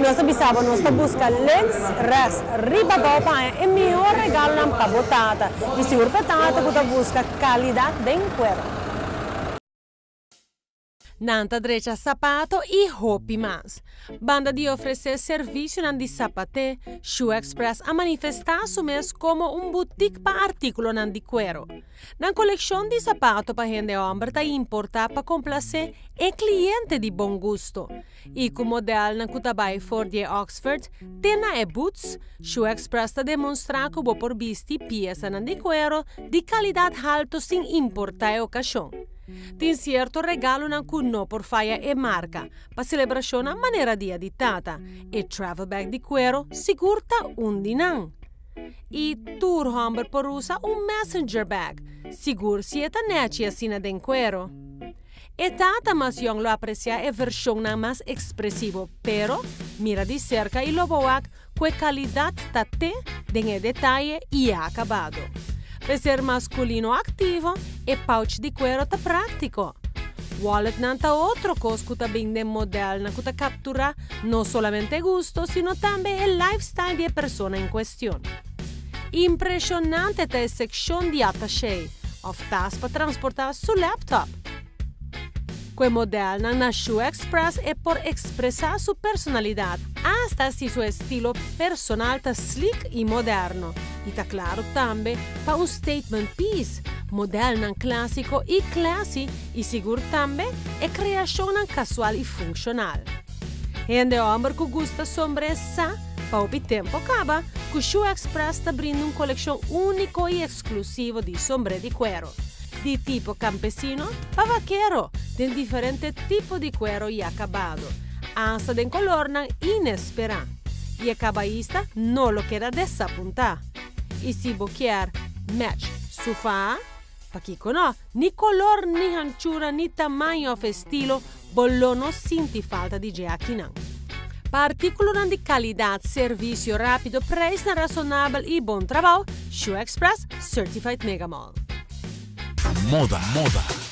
Nos a bisa bo, nos ta busca links, rechts, riba abou pa haña e mihó regalonan pa bo tata. I sigur pa tata ku ta buska kalidat den kuero. Nan ta drecha sapato i hopi mas. Banda di ofresé servisionan di sapaté, Shoe Express a manifestá su mes komo un butik pa artíkulonan di kuero. Nan kolekshon di sapato pa hende hòmber ta importá pa komplasé e kliente di bon gusto. I ku modelnan ku ta bai for di e Oxford te na e boots, Shoe Express ta demonstrá ku bo por bisti piesanan di kuero di kalidat haltu sin importá e okashon. Tin sierto regalonan ku no por faya e marka pa selebrashonnan manera Dia di Tata, e travel bag di kuero sigur ta un di nan. I tur hòmber por usa un messenger bag, sigur si e ta nèchi asina den kuero. E tata mas yòn lo apresiá e vershonnan mas ekspresivo, pero mira di serka i lo bo wak ku e kalidat ta te den e detaye i e akabado. P'e ser maskulino aktivo, e pouch di kuero ta práktiko. Walletnan ta otro kos ku ta bin den modelnan ku ta kapturá no solamente e gusto, sino tambe e lifestyle di e persona en kuestion. Impreshonante ta e sekshon di attaché òf tas pa transportá su laptop. Ku e modelnan na Shoe Express e por ekspresá su personalidat, asta si su estilo personal ta slik i moderno. I ta klaro tambe pa un statement piece, modelnan klásiko i classy i sigur tambe e kreashonnan kasual i funshonal. Hende hòmber ku gusta sombré sa pa hopi tempu kaba ku Shoe Express ta brinda un kolekshon úniko i eksklusivo di sombré di kuero, di tipo kampesino pa vakero, den diferente tipo di kuero i akabado, asta den kolornan inesperá. I e kabaista no lo keda desapuntá. I si bo kier match su faha, pakiko no? Ni kolor, ni hanchura, ni tamaño òf estilo Bo lo no sinti falta di dje akinan. Pa artíkulonan di kalidat, servisio rápido, preisnan rasonabel i bon trabou, Shoe Express Certified Mega Mall. Moda, moda.